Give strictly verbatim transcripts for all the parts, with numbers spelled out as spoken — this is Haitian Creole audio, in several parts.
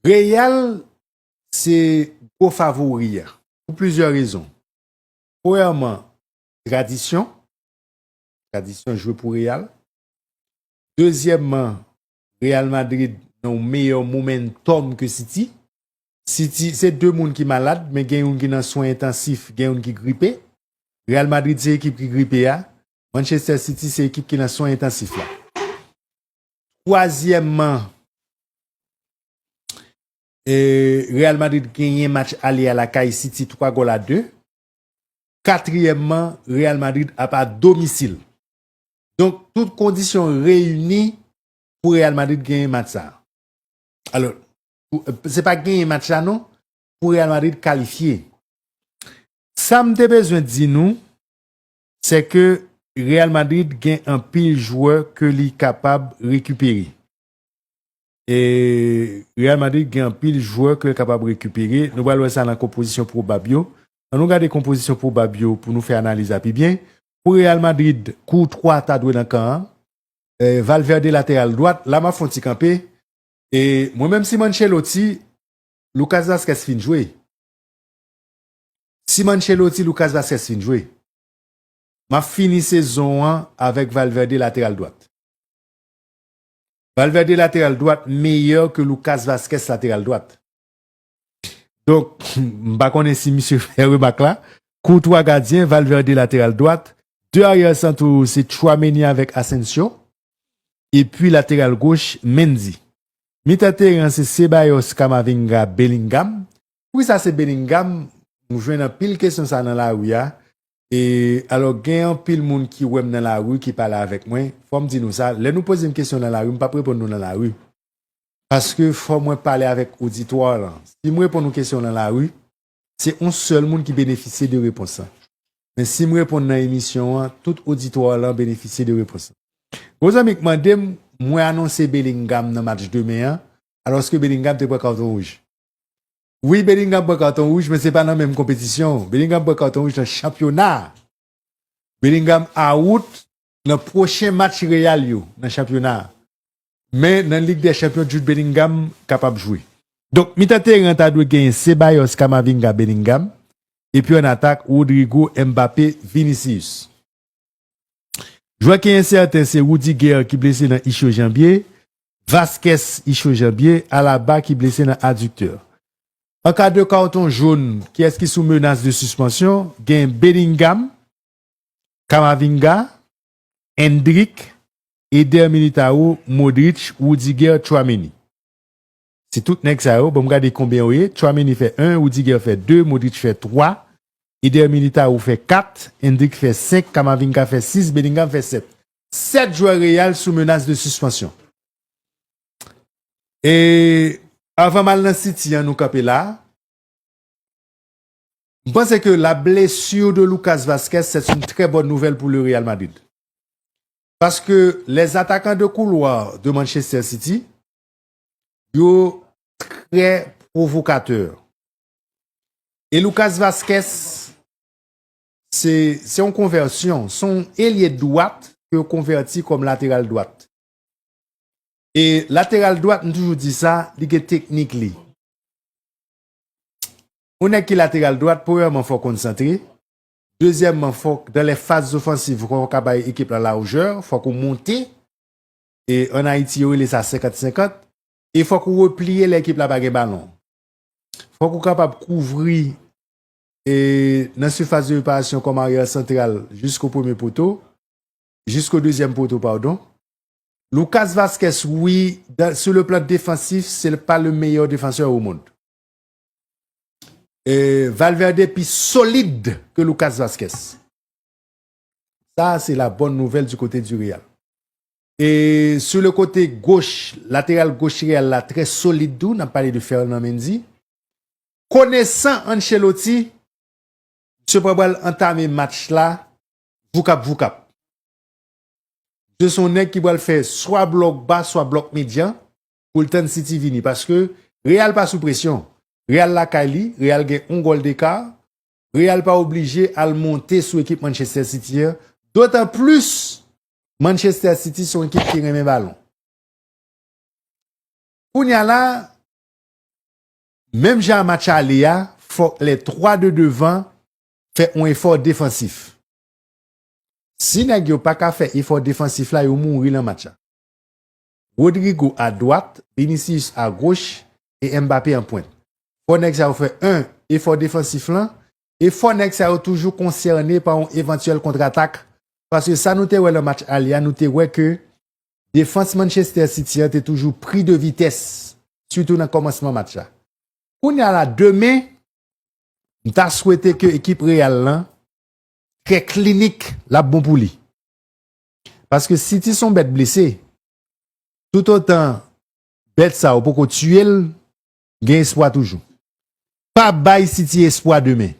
Real se gwo favori a pou plizyè rezon. Premyèman, tradisyon. Tradisyon jwe pou Real. Dezyèmman, Real Madrid nan yon meyè momentum ke City. City, se de moun ki malad, men gen youn ki nan swen entansif, gen youn ki gripe. Real Madrid se ekip ki gripe a. Manchester City se ekip ki nan swen entansif la. Twazyèmman, e, Real Madrid genyen match ale a lakay City twa gòl a de. Katriyèmman, Real Madrid ap a domisil. Donk, tout kondisyon reyini pou Real Madrid genyen match sa. Alò, pou- se pa genyen match la non, pou Real Madrid kalifye. Sa m te bezwen di nou, se ke Real Madrid gen anpil jwè ke li kapab rekipere. E Real Madrid gen anpil jwè ke l kapab rekipere. Nou pral wè sa nan konpozisyon pwobab yo. Ann nou gade konpozisyon pwobab yo pou nou fè analiz la pi byen. Pou Real Madrid, Courtois ta dwe nan kan an. E, Valverde lateral dwat. La m ap fè yon ti kanpe. E mwen menm si m Ancelotti, Lucas Vazquez fin jwe. Si m Ancelotti, Lucas Vazquez fin jwe. M ap fini sezon an avèk Valverde lateral dwat. Valverde lateral dwat meyè ke Lucas Vazquez lateral dwat. Donk, m pa konnen si misye fè remak la. Courtois gadyen, Valverde lateral dwat. De aryè sant ou se Tchouaméni avèk Asensio. Epi lateral goch, Mendy. Mitan teren an se Ceballos, Camavinga, Bellingham. Poukisa se Bellingham? M jwenn anpil kesyon sa nan lari a. E, alò, gen anpil moun ki wè m nan lari, ki pale avèk mwen. Fò m di nou sa, lè nou poze m kesyon nan lari, m p ap reponn nou nan lari. Paske fò mwen pale avèk oditwa lan. Si m reponn yon kesyon nan lari, se yon sèl moun ki benefisye de repons lan. Men si m reponn nan emisyon an, tout oditwa lan benefisye de repons lan. Gwo zanmi k mande m, mwen anonse Bellingham nan match demen an, alòske Bellingham te pran katon wouj. Wi, Bellingham pran katon wouj, men se pa nan menm konpetisyon. Bellingham pran katon wouj nan chanpyona. Bellingham out nan pwochen match Real yo nan chanpyona. Men nan Lig dè Chanpyon, Jude Bellingham kapab jwe. Donk, mitan teren an ta dwe genyen Ceballos, Camavinga, Bellingham. Epi an atak, Rodrygo, Mbappé, Vinicius. Jwè ki ensèten se Rudiger ki blese nan ichyo janbye, Vazquez ichyo janbye, Alaba ki blese nan adiktè. An ka de katon jòn, kiyès ki sou menas de sispansyon? Gen Bellingham, Camavinga, Endrick, Eder Militao, Modric, Rudiger, Tchouaméni. Se tout nèg sa yo. Bon, m gade konbyen yo ye. Tchouaméni fè en, Rudiger fè de, Modric fè twa, Eder Militao fè kat, Endrick fè senk, Camavinga fè sis, Bellingham fè sèt. Sèt jwè Real sou menas de sispansyon. E avan m al nan City an, nou kanpe la. M panse ke la blessure de Lucas Vazquez, c'est une très bonne nouvelle pour le Real Madrid. Parce que les attaquants de couloir de Manchester City, yo très provocateurs. E Lucas Vazquez, se, se yon konvèsyon, se yon elye dwat ke yo konvèti kòm lateral dwat. E lateral dwat, m toujou di sa, li gen teknik li. Yon nèg ki lateral dwat, premyèman, fò w konsantre. Dezyèmman, fò w, dans les phases offensives, fò w ka bay ekip la lajè, fò w monte. E ann Ayiti, yo rele sa senkant senkant. E fò w repliye lè ekip la pa gen balon. Fò w kapab kouvri e nan sifas de reparasyon kòm aryè santral jisko premye poto, jisko dezyèm poto, padon. Lucas Vazquez, wi, dan, sur le plan défensif, c'est pas le meilleur défenseur au monde. E Valverde pi solid ke Lucas Vazquez. Sa, se la bonne nouvelle du côté du Real. E sur le côté gauche, latéral gauche Real la, très solide tou, n ap pale de Ferland Mendy. Konesan Ancelotti, misye pa pral antame match la voukap voukap. Misye se yon nèg ki pral fè swa blòk ba, swa blòk medyan pou l tann City vini. Paske Real pa sou presyon. Real lakay li, Real gen yon gòl deka. Real pa oblije al monte sou ekip Manchester City an. Dotan plis, Manchester City se yon ekip ki renmen balon. Kounye a la, menm jan a match ale a, fòk lè twa de devan fè yon efò defansif. Si nèg yo pa ka fè efò defansif la, yo mouri nan match la. Rodrygo a dwat, Vinicius a goch e Mbappé an pwent. Fò nèg sa yo fè, en, efò defansif lan, e fò nèg sa yo toujou konsène pa yon evantyèl kontratak, paske sa nou te wè nan match ale a, nou te wè ke defans Manchester City an te toujou pri de vitès, sitou nan kòmansman match la. Kounye a la, demen, m ta swete ke ekip Real lan trè klinik, l ap bon pou li. Paske City se yon bèt blese, toutotan bèt sa yo poko tiye l, gen espwa toujou. Pa bay City espwa demen.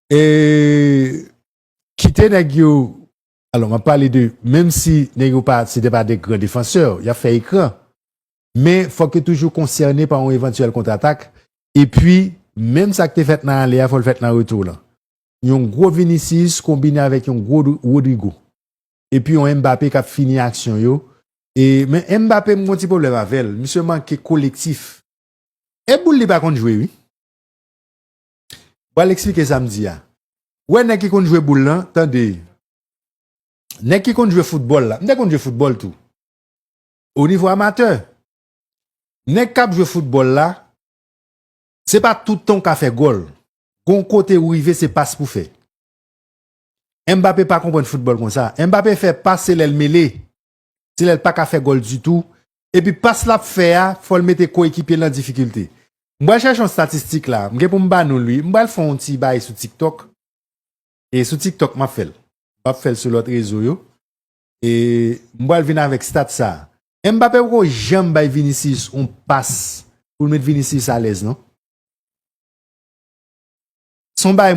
E kite nèg yo, alò, m ap pale de, menm si nèg yo pa, se te pa de gran defansè, y ap fè ekran. Men fòk yo toujou konsène pa yon evantyèl kontratak. Epi, menm sa k te fèt nan ale a, fò l fèt nan retou lan. Yon gwo Vinicius konbine avèk yon gwo Rodrygo. Epi yon Mbappé k ap fini aksyon yo. E, men Mbappé, m gon ti pwoblèm avè l. Misye manke kolektif. E boul li pa konn jwe, wi. M pral eksplike sa m di a. Ou wè nèg ki konn jwe boul lan, tande. Nèg ki konn jwe foutbòl la, m te konn jwe foutbòl tou. O nivo amatè, nèg k ap jwe foutbòl la, se pa tout tan w ka fè gòl. Gon kote ou rive, se pas pou fè. Mbappé pa konprann foutbòl konsa. Mbappé fè pas, se lè l mele. Se lè l pa ka fè gòl ditou. Epi pas l ap fè a, fò l mete koyekipye l nan difikilte. M pral chèche yon statistik la. M gen pou m ba nou l, wi. M pral fè yon ti bagay sou TikTok. E sou TikTok, m ap fè l. M p ap fè l sou lòt rezo yo. E m pral vin avèk stat sa. Mbappé poko janm bay Vinicius yon pas pou l met Vinicius alèz, non. Se yon bagay